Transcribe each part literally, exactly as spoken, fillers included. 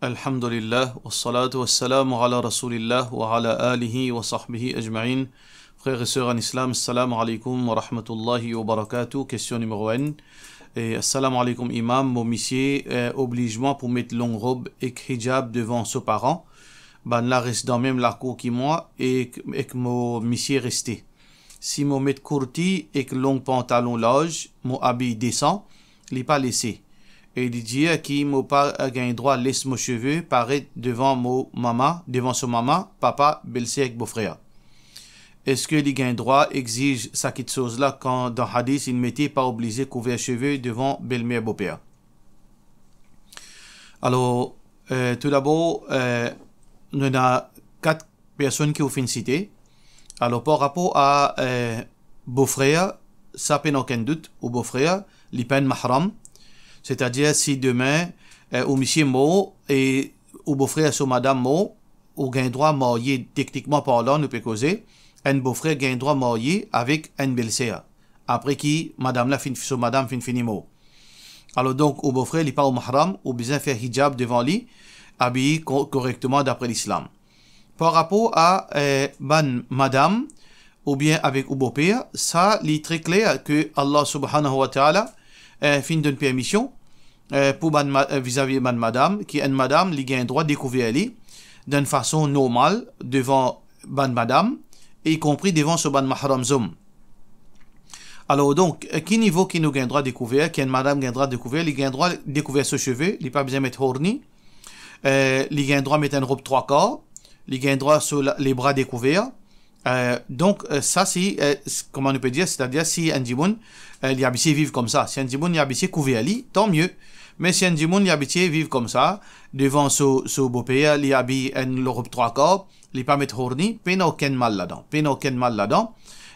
Alhamdulillah, wassalatu wassalamu ala Rasoulillah wa ala alihi wa sahbihi ajma'in. Frères et sœurs en islam, assalamu alaikum wa rahmatullahi wa barakatuh. Kestion nimero enn. E, assalamu alaikum imam, mo misie, eh, obliz mwa pou met long rob ek hijab devan so paran. Bannla res dan mem lakour ki mwa ek, ek mo misie reste. Si mo met kourti ek long pantalon larz, mo abiy desan, li pa lese. E li dir ki mo pa gagn drwa les mo seve paret devan mo mama, devan so mama, papa, belser ek bofrer. Eski li gagn drwa exiz sa kiksoz la kan dan hadis inn mete pa oblize kouver seve devan belmer, boper? Alor, eh, toudabor, eh, nou ena kat personn ki ou finn site. Alor, par rapor a, eh, bofrer, sa pena okenn dout, ou bofrer, li pa enn mahram. Setadir, si demin, eh, ou misie mor e ou bofrer so madam mor, ou gagn drwa marye, teknikman parlan, nou pe koze, enn bofrer gagn drwa marye avek enn belser, apre ki madam la finn, so madam finn fini mor. Alor donk, ou bofrer, li pa ou mahram, ou bizin fer hijab devan li, abiy ko-, korekteman dapre Lislam. Par rapor a, eh, bann madam oubien avek ou boper, sa li tre kler ke Allah Subhanahu wa Ta'ala, eh, finn donn permision, eh, pou bann ma-, eh, vizavi bann madam, ki enn madam, li gagn drwa dekouver li dan enn fason normal devan bann madam, e ikonpri devan so bann mahram zom. Alor donk, eh, ki nivo ki nou gagn drwa dekouver, ki enn madam gagn drwa dekouver? Li gagn drwa dekouver so seve, li pa bizin met horni, eh, li gagn drwa met enn rob trwa kar, li gagn drwa so la-, lebra dekouver. Eh, donk, eh, sa si, eh, s-, kouma nou pe dir, setadir si enn dimoun, eh, li abitie viv koumsa. Si enn dimoun li abitie kouver li, tanmie. Me si enn dimoun li abitie viv koumsa, devan so, so boper, li abiy enn rob trwa kar, li pa met horni, pena okenn mal ladan, pena okenn mal ladan.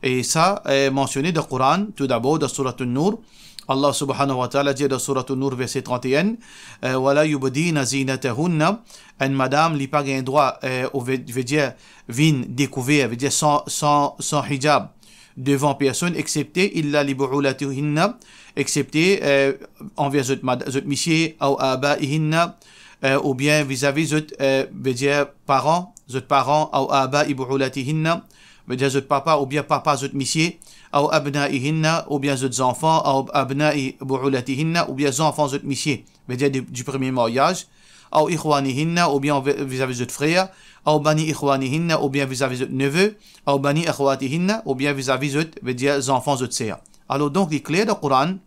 E sa, eh, mansione dan Koran, toudabor dan Sourat An-Nour, Allah Subhanahu wa Ta'ala dir dan Sourat An-Nour, verse trant-e-enn, eh, "Wala yubdina zinatahunna", enn madam, li pa gagn drwa, eh, ou ve, vedir vinn dekouver, vedir san, san, san hijab, devan personn, eksepte illa li bu'ulatihinna, eksepte, eh, anver zot mad-, zot misie, aw abaihinna, eh, oubien vizavi zot, eh, vedir paran, zot paran, aw abai bu'ulatihinna, vedir zot papa oubien papa zot misie, aw abnaihinna, oubien zot zanfan, aw abnai bu'ulatihinna, oubien zanfan zot misie, vedir di, di premie maryaz, aw ikhwanihinna, oubien ve-, vizavi zot frer, aw bani ikhwanihinna, oubien vizavi zot neve, aw bani akhwatihinna, oubien vizavi zot, vedir zanfan zot ser. Alor donk, li kler dan Koran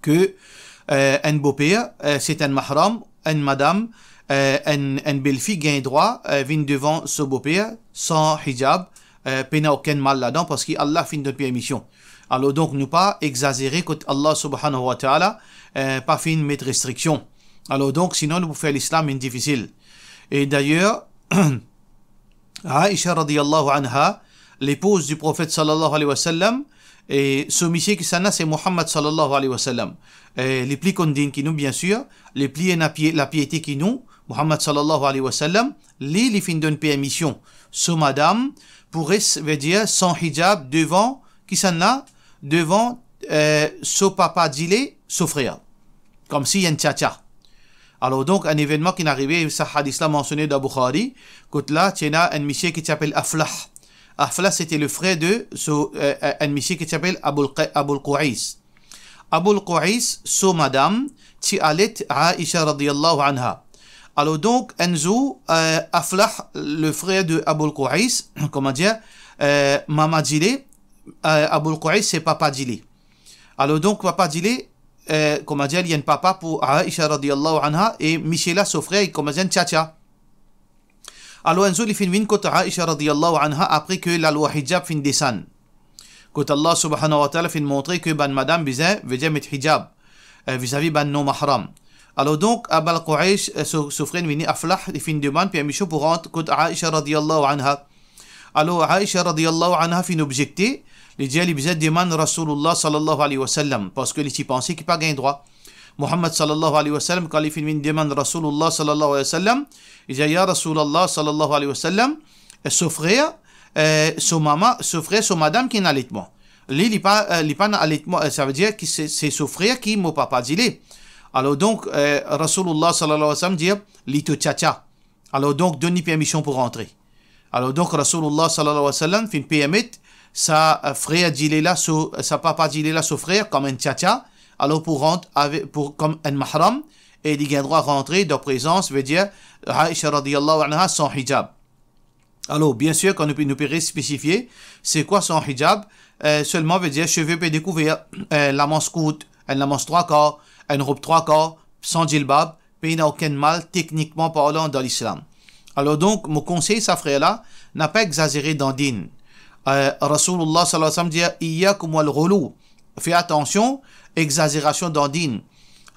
ke, eh, enn boper, eh, se enn mahram, enn madam, eh, enn, enn belfi gagn drwa, eh, vinn devan so boper san hijab, eh, pena okenn mal ladan, parski Allah finn donn permision. Alor donk, nou pa egzazere kot Allah Subhanahu wa Ta'ala, eh, pa finn met restriksion. Alor donk, sinon nou pou fer Lislam vinn difisil. E dayer, Aisha radiyallahu anha, l'épouse du prophète sallallahu alayhi wa sallam, e so misie kisannla se Muhammad sallallahu alayhi wa sallam. E li pli konn dinn ki nou, bien sir, li pli ena pie-, lapiete ki nou, Muhammad sallallahu alayhi wa sallam, li, li finn donn permision so madam pou res, vedir san hijab devan, kisannla, devan, eh, so papa dile, so frer. Koumsi enn tiatia. Alor donk, enn evennman ki'nn arive, sa hadis la mansione dan Bukhari, kot la, ti ena enn misie ki ti apel Aflah. Aflah, c'était le frère de so, eh, eh, enn misie ki ti apel Abul Qa-, Abul Qais. Abul Qais, so madam, ti alet Aisha radiyallahu anha. Alor donk, enn zour, eh, Aflah, le frère de Abul Qais, kouma dir, eh, mama dile, eh, Abul Qais, se papa dile. Alor donk, papa dile, eh, kouma dir, li enn papa pou Aisha radiyallahu anha, e misie la, so frer, li kouma dir enn tiatia. Alor, enn zour, li finn vinn kot Aisha radiyallahu anha, apre ke lalwa hijab finn desann. Kot Allah subhanahu wa ta'ala finn montre ke bann madam bizin, vedir met hijab, eh, vizavi bann non-mahram. Alor donk, Abul Qais, eh, so, so frer vini Aflah, li finn demann permision pou rant kot Aisha radiyallahu anha. Alor, Aisha radiyallahu anha finn obzekte, li dir li bizin demann Rasoulullah sallallahu alayhi wa sallam, parski li ti panse ki pa gagn drwa. Muhammad sallallahu alayhi wa sallam, kan li finn vinn demann Rasoulullah sallallahu alayhi wa sallam, li dir, "Ya Rasoulullah sallallahu alayhi wa sallam, eh, so frer, eh, so mama, so frer, so madam ki ena aletman. Li, li pa, eh, li pa ena aletman, eh, savedir ki se, se so frer ki mo papa dile." Alor donk, eh, Rasoulullah sallallahu alayhi wa sallam dir, li to tchatcha. Alor donk, donn li permision pou rantre. Alor donk, Rasoulullah sallallahu alayhi wa sallam finn permet sa, eh, frer Djile la so, sa papa Djile la so frer, kom enn tchatcha, alor pou rant avek, pou, kom enn mahram, e li gagn drwa rantre dan prezans, vedir Aisha radiyallahu anha san hijab. Alor, biensir, kan nou pe, nou pe respesifie, se kwa san hijab? Eh, selman, vedir seve pe dekouver, eh, lamans kourt, enn lamans trwa kar, enn rob trwa kar, san jilbab, pena okenn mal, teknikman parlan, dan Lislam. Alor donk, mo konsey sa frer la, napa egzazere dan din. Eh, Rasoulullah sallallahu alayhi wa sallam dir, "Iyyakum wal ghulu." Fer atansion, egzazerasion dan din.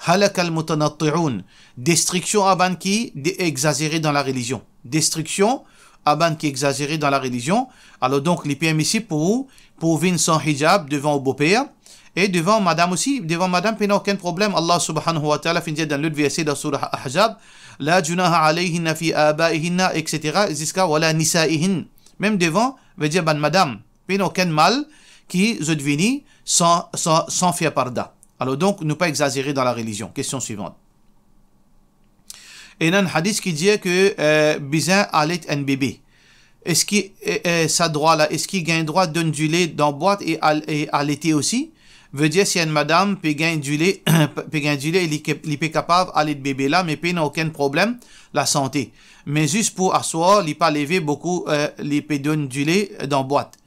"Halakal mutanatti'un." Destriksion a bann ki de-, egzazere dan larelizion. Destriksion a bann ki egzazere dan larelizion. Alor donk, li permisib pou ou, pou vinn san hijab devan ou boper, e devan madam osi. Devan madam, pena okenn problem. Allah subhanahu wa ta'ala finn dir dan lot verse dan Surah Ahzab, "La junaha alayhinna fi abaihinna," et cetera, ziska "wala nisaihin." Mem devan, vedir bann madam, pena okenn mal ki zot vini san, san, san fer parda. Alor donk, nou pa egzazere dan larelizion. Kestion swivant. Ena enn hadis ki dir ke, eh, bizin alet enn bebe. Eski, eh, eh, sa drwa la, eski gagn drwa donn dile dan bwat e al-, e alete osi? Vedir si enn madam pe gagn dile, pe gagn dile, li ke, li pe kapav alet bebe la, me pena okenn problem lasante. Me zis pou aswar, li pa leve boukou, eh, li pe donn dile dan bwat.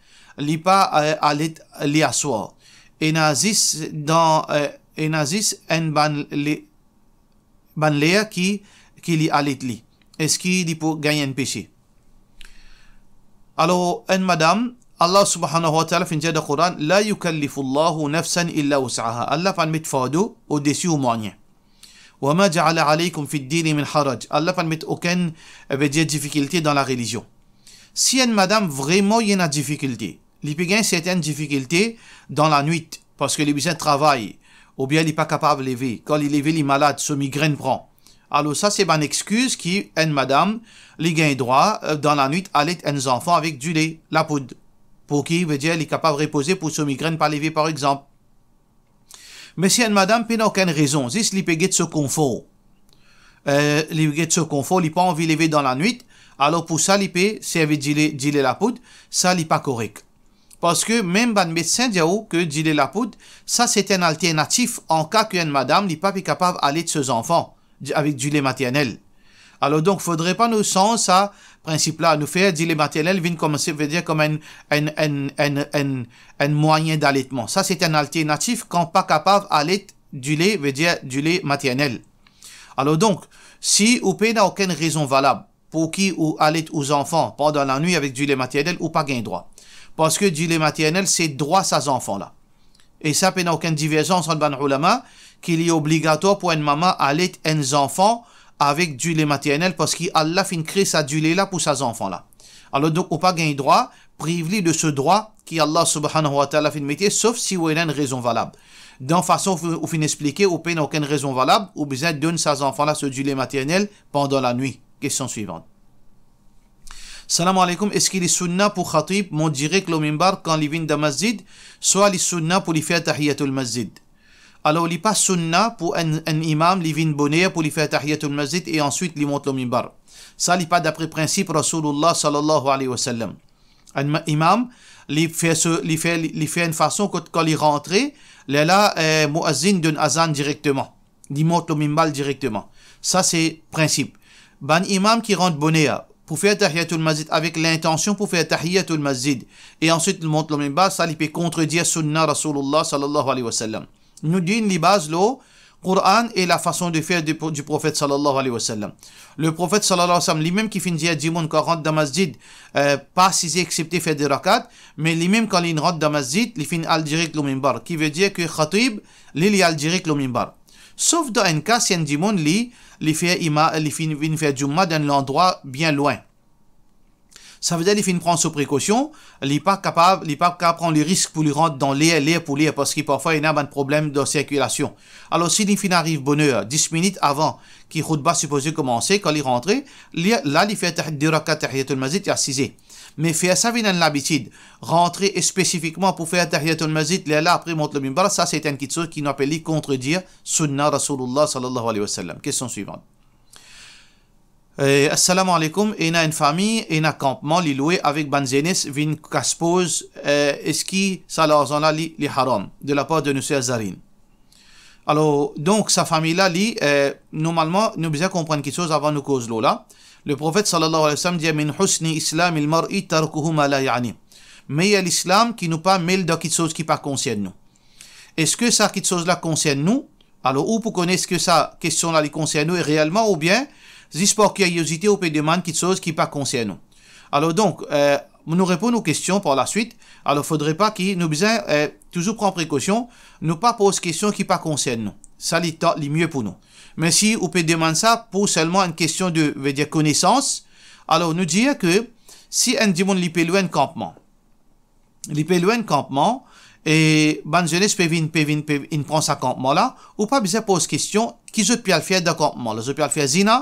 Li pa, eh, alet li aswar. Ena zis dan, eh, ena zis enn bann le-, bann ler ki, ki li alet li. Eski li pou gagn enn pese? Alor, enn madam, Allah subhanahu wa ta'ala finn dir dan Koran, "La yukallifullahu nafsan illa wus'aha." Allah pa met fardo odesi ou mwayin. "Wa ma ja'ala alaykum fid dini min haraj." Allah pa met okenn, eh, vedir difikilte dan larelizion. Si enn madam vreman ena difikilte, li pe gagn sertenn difikilte dan lanwit, parski li bizin travay, oubien li pa kapav leve, kan li leve, li malad, so migrenn pran. Alor sa, se bann exkiz ki enn madam, li gagn drwa, eh, dan lanwit, alet enn zanfan avek dile, lapoud, pou ki, vedir, li kapav repoze pou so migrenn pa leve, par exanp. Me si enn madam pena okenn rezon, zis li pe get so konfor, eh, li get so konfor, li pa anvi leve dan lanwit, alor pou sa li pe servi dile, dile lapoud, sa li pa korek. Parski mem bann medsin dir ou ke dile lapoud, sa se enn alternatif an ka ki enn madam li pa pe kapav alet so zanfan di-, avek dile maternel. Alor donk, fodre pa nou sanz sa prinsip la, nou fer dile maternel vinn koumsa, vedir kom enn, enn, enn, enn, enn, enn mwayin daletman. Sa se enn alternatif kan pa kapav alet dile, vedir dile maternel. Alor donk, si ou pena okenn rezon valab pou ki ou alet ou zanfan pandan lanwit avek dile maternel, ou pa gagn drwa. Parski dile maternel, se drwa sa zanfan la. E sa pena okenn diverzans ant bann oulama, ki li obligatwar pou enn mama alet enn zanfan avek dile maternel, parski Allah finn kre sa dile la pou sa zanfan la. Alor donk, ou pa gagn drwa priv li de so drwa ki Allah subhanahu wa ta'ala finn mete, sof si ou ena enn rezon valab. Dan fason ou, ou finn explike, ou pena okenn rezon valab, ou bizin donn sa zanfan la so dile maternel pandan lanwit. Kestion swivant. Salam aleykoum, eski li sunna pou khatib mont direk lor minbar kan li vinn dan masjid, swa li sunna pou li fer tahiyatul masjid? Alor, li pa sunna pou enn, enn imam, li vinn boner pou li fer tahiyatul masjid e answit li mont lor minbar. Sa, li pa dapre prinsip Rasoulillah sallallahu alayhi wa sallam. Enn ma-, imam, li fer so, li fer, li, li fer enn fason kot kan li rantre, lerla, eh, mouazin donn azan direkteman. Li mont lor minbar direkteman. Sa se prinsip. Bann imam ki rant boner pou fer tahiyatul masjid avek lintansion pou fer tahiyatul masjid e answit li mont lor minbar, sa li pe kontredir sunna Rasoulillah sallallahu alayhi wa sallam. Nou dinn li baz lor Koran e la fason de fer de, du Profet sallallahu alayhi wa sallam. Le Profet sallallahu alayhi wa sallam, limem ki finn dir dimoun kan rant dan masjid, eh, pa asize exsepte fer de rakat, me limem kan li rant dan masjid, li finn al direk lor minbar, ki vedir ke khatib, li, li al direk lor minbar. Sof dan enn ka, si enn dimoun, li, li fer ima-, li finn, vinn fer Jumma dan landrwa bien lwin. Savedir li finn pran so prekosion, li pa kapav, li pa kapav pran le risk pou li rant dan ler, ler pou ler, parski parfwa ena bann problem dan sirkilasion. Alor, si li finn ariv boner, dis minit avan ki khoutba sipoze koumanse, kan li rantre, li, la, li fer tah-, de rakat tahiyatul masjid, li asize. Me fer sa vinn enn labitid, rantre spesifikman pou fer tahiyatul masjid, lerla apre mont lor minbar, sa se enn kiksoz ki nou apel li kontredir sunna Rasoulillah sallallahu alayhi wa sallam. Kestion swivan. Eh, assalamu alaikum, ena enn fami, ena kanpman, li lwe avek bann zenes, vinn kas poz, eh, eski sa larzan la li, li haram? De la par de nou ser Zarine. Alor, donk, sa fami la, li, eh, normalman, nou bizin konprann kiksoz avan nou koz lor la. Le Profet sallallahu alayhi wa sallam dir, "Min husni islamil mar'i tarkuhu ma la ya'ni." Meyer lislam ki nou pa mel dan kiksoz ki pa konsern nou. Eski sa kiksoz la konsern nou? Alor, ou pou kone eski sa kestion la li konsern ou reelman oubien zis par kiryozite ou pe demann kiksoz ki pa konsern ou. Alor donk, eh, nou reponn ou kestion par laswit. Alor, fodre pa ki nou bizin, eh, touzour pran prekosion, nou pa poz kestion ki pa konsern nou. Sa li ta-, li mie pou nou. Me si ou pe demann sa pou selman enn kestion de, vedir konesans, alor nou dir ke si enn dimoun li pe lwe enn kanpman, li pe lwe enn kanpman, e bann zenes pe vinn, pe vinn, pe vinn pran sa kanpman la, ou pa bizin poz kestion ki zot pe al fer dan kanpman la. Zot pe al fer zina,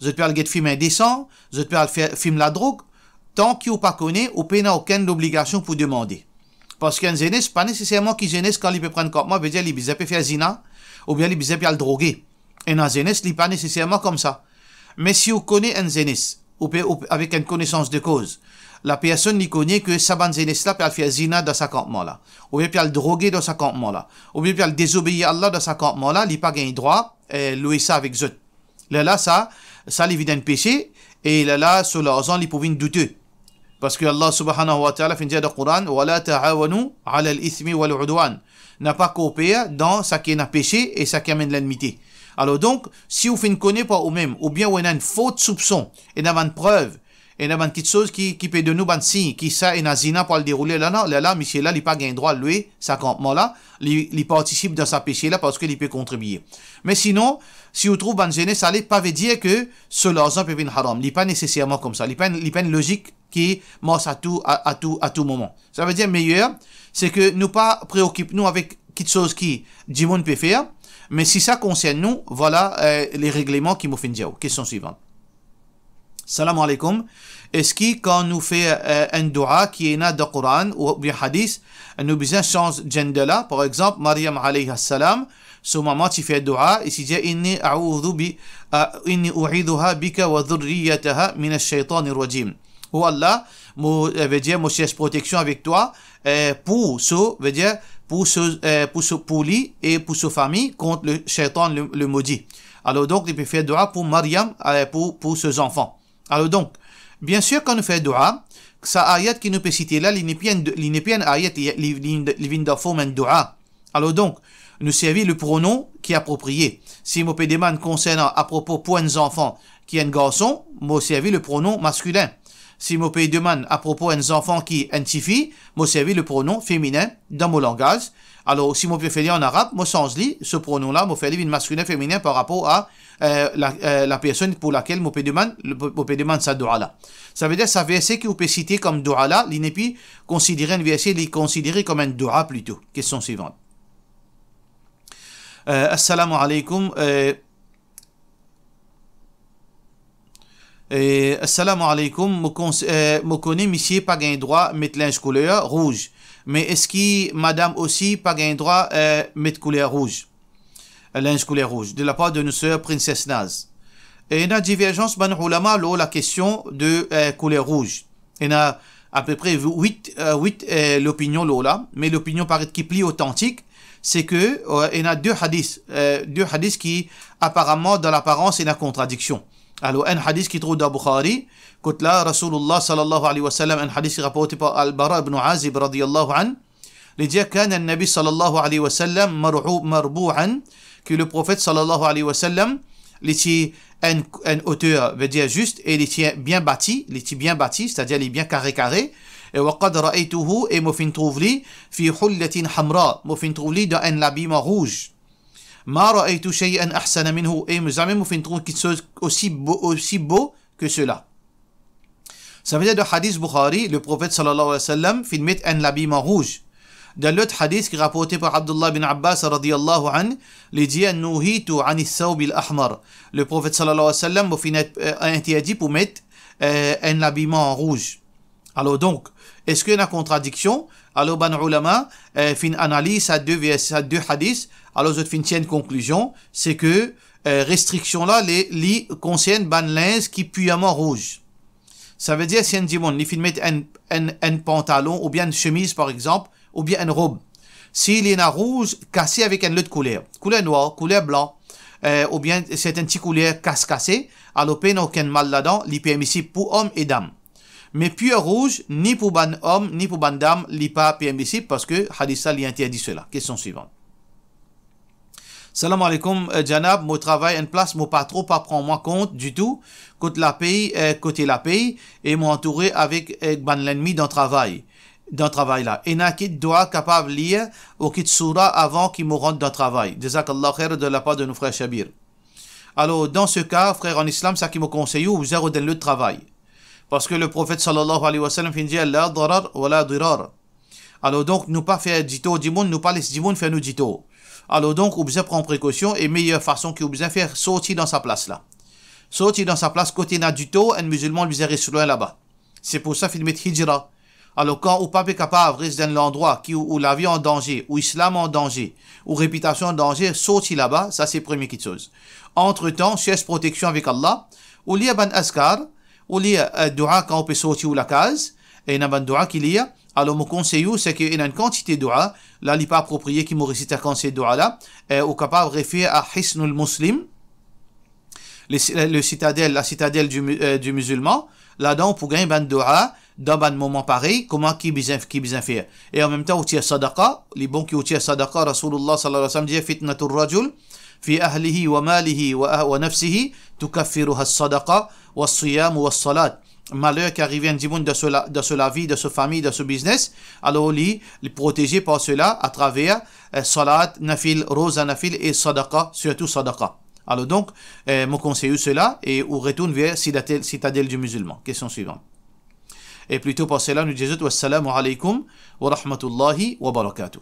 zot pe al get fim indesan, zot pe al fer fim ladrog. Tan ki ou pa kone, ou pena okenn lobligasion pou demande. Parski enn zenes, pa neseserman ki zenes, kan li pe pran kanpman, vedir li bizin pe fer zina, oubien li bizin pe al droge. Ena zenes, li pa neseserman koumsa. Me si ou kone enn zenes, ou pe, ou pe, avek enn konesans de koz, lapersonn li kone ke sa bann zenes la pe al fer zina dan sa kanpman la, oubien pe al droge dan sa kanpman la, oubien pe al dezobeir Allah dan sa kanpman la, li pa gagn drwa, eh, lwe sa avek zot. Lerla sa, sa li vinn enn pese, e lerla so larzan li pou vinn doute. Parski Allah subhanahu wa ta'ala finn dir dan Koran, "Wa la ta'awanu alal ithmi wal udwan." Napa korper dan saki ena pese e saki amenn lennmite. Alor donk, si ou finn kone par oumem, oubien ou ena enn for soupson, ena bann prev, ena bann kiksoz ki, ki pe donn ou bann sign ki sa ena zina pou al deroule la, non, lerla misie la, li pa gagn drwa lwe sa kanpman la, li, li partisip dan sa pese la parski li pe kontribie. Me sinon, si ou trouv bann zenes ale, pa vedir ke so larzan pe vinn haram. Li pa neseserman koumsa. Li pa enn, li pa enn lozik ki mars a tou, a, a tou, a tou moman. Savedir meyer, se ke nou pa preokip nou avek kiksoz ki dimoun pe fer, me si sa konsern nou, vwala, eh, le regleman ki mo finn dir ou. Kestion swivan. Salam alaikum. Eski kan nou fer, eh, enn doua ki ena dan Koran oubien hadis, nou bizin sanz gender la? Par exanp, Maryam alayha salam, so mama ti fer doua, e ti dir, "Inni a'udhu bi, ah, inni u'idhuha bika wa dhurriyyataha minash shaytanir rajim." O Allah, mo, eh, vedir, mo sers proteksion avek twa, eh, pou so, vedir, pou so, eh, pou so, pou li e pou so fami kont le shaytan, le, le modi. Alor donk, li pe fer doua pou Maryam, eh, pou, pou so zanfan. Alor donk, biensir, kan nou fer doua, sa ayat ki nou pe site la, li nepi enn, li nepi enn ayat, li, li, li, li vinn dan form enn doua. Alor donk, nou servi le pronon ki aproprie. Si mo pe demann konsernan, apropo pou enn zanfan ki enn garson, mo servi le pronon maskilin. Si mo pe demann apropo enn zanfan ki enn tifi, mo servi le pronon feminin dan mo langaz. Alor, si mo pe fer li an arab, mo sanz li, se pronon la, mo fer li vinn maskilin, feminin par rapor a, eh, la, eh, lapersonn pou lakel mo pe demann, mo pe demann sa doua la. Savedir, sa verse ki ou pe site kom doua la, li nepi konsidere enn verse, li konsidere kom enn doua plito. Kestion swivan. Eh, assalamu alaikum. Eh, eh, assalamu alaikum. Mo kons-, eh, mo kone misie pa gagn drwa met linz kouler rouz. Me eski madam osi pa gagn drwa, eh, met kouler rouz? Linz kouler rouz, de la par de nou ser Princess Naz. Ena diverzans bann oulama lor lakestion de, eh, kouler rouz. Ena apepre wit, eh, wit, eh, lopinion lor la, me lopinion paret ki pli otantik, se ke, eh, ena de hadis, eh, de hadis ki aparaman dan laparans ena kontradiksion. Alor, enn hadis ki trouv dan Bukhari, kot la Rasoulillah sallallahu alayhi wa sallam, enn hadis ki raporte par Al-Bara ibn Azib radiyallahu anhu, li dir, "Kana an-Nabi sallallahu alayhi wa sallam mar'u-, marbu'an," ke le Profet sallallahu alayhi wa sallam, li ti enn, enn oter, vedir zis, e li ti bien bati, li ti bien bati, setadir li bien kare kare, e "wa qad ra'aytuhu," e mo finn trouv li, "fi hullatin hamra," mo finn trouv li dan enn labiman rouz. "Ma ra'aytu shay'an ahsana minhu," e zame mo finn trouv kiksoz osi bo, osi bo ke sela. Savedir dan hadis Bukhari, le Profet sallallahu alayhi wa sallam finn met enn labiman rouz. Dan lot hadis ki raporte par Abdullah bin Abbas radiyallahu anhu, li dir, "Nuhitu anis thawbil ahmar." Le Profet sallallahu alayhi wa sallam, mo finn, eh, interdi pou met, eh, enn labiman rouz. Alor donk, eski ena kontradiksion? Alor bann oulama, eh, finn analiz sa de vers, sa de hadis, alor zot finn tir enn konklizion, se ke, eh, restriksion la, li, li konsern bann linz ki pirman rouz. Savedir si enn dimoun, li finn met enn, enn, enn pantalon oubien enn semiz, par exanp, oubien enn rob. Si li ena rouz kase avek enn lot kouler, kouler nwar, kouler blan, eh, oubien sertin ti kouler kas-kase, alor pena okenn mal ladan, li permisib pou om e dam. Me pir rouz, ni pou bann om, ni pou bann dam, li pa permisib, parski hadis la, li interdi sela. Kestion swivan. Salam aleykoum, eh, Janab, mo travay enn plas, mo patron pa pran mwa kont ditou, kot lapey, eh, kote lapey, e mo antoure avek, eh, bann lennmi dan travay, dan travay la. Ena ki doua kapav lir ou ki soura avan ki mo rant dan travay? Jazakallah khair de lapar de nou frer Shabir. Alor, dan se ka, frer an Islam, sa ki mo konsey ou, ou bizin rod enn lot travay. Parski le Profet sallallahu alayhi wa sallam finn dir, "La darar wa la dirar." Alor donk, nou pa fer ditor dimoun, nou pa les dimoun fer nou ditor. Alor donk, ou bizin pran prekosion e meyer fason ki ou bizin fer, sorti dan sa plas la. Sorti dan sa plas, kote ena ditor, enn mizilman bizin res lwin laba. Se pou sa finn met hijra. Alor, kan ou pa pe kapav res dan enn landrwa ki ou, ou lavi an danze, ou islam an danze, ou repitasion an danze, sorti laba, sa se premie kitsoz. Antretan, cherch proteksion avek Allah, ou lir bann azkar, ou lir, eh, doua kan ou pe sorti ou lakaz, e ena bann doua ki lir, alor mo konsey ou, seki ena enn kantite doua, la li pa apropriye ki mo resit sa kantite doua la, eh, ou kapav refer a Hisnul Muslim, le, le citadelle, la citadelle du mu-, euh, du musulman, ladan ou pou gagn bann doua dan bann moman parey, kouma ki bizin, ki bizin fer. E an mem tan ou tir sadaqa, li bon ki ou tir sadaqa, Rasoulillah sallallahu alayhi wa sallam dir, "Fitnatur rajul fi ahlihi wa malihi wa, wa nafsihi tukaffiruha sadaqa wa siyam wa salat." Maler ki arive enn dimoun dan so la, dan so lavi, dan so fami, dan so biznes, alor li, li proteze par sela atraver, eh, salat, nafil, roza, nafil e sadaqa, sirtou sadaqa. Alor donk, eh, mo konsey ou sela e ou retourn ver citadelle, citadelle du musulman. Kestion swivan. E plito par sela, nou dir zot, wassalamu alaykum wa rahmatullahi wa barakatuh.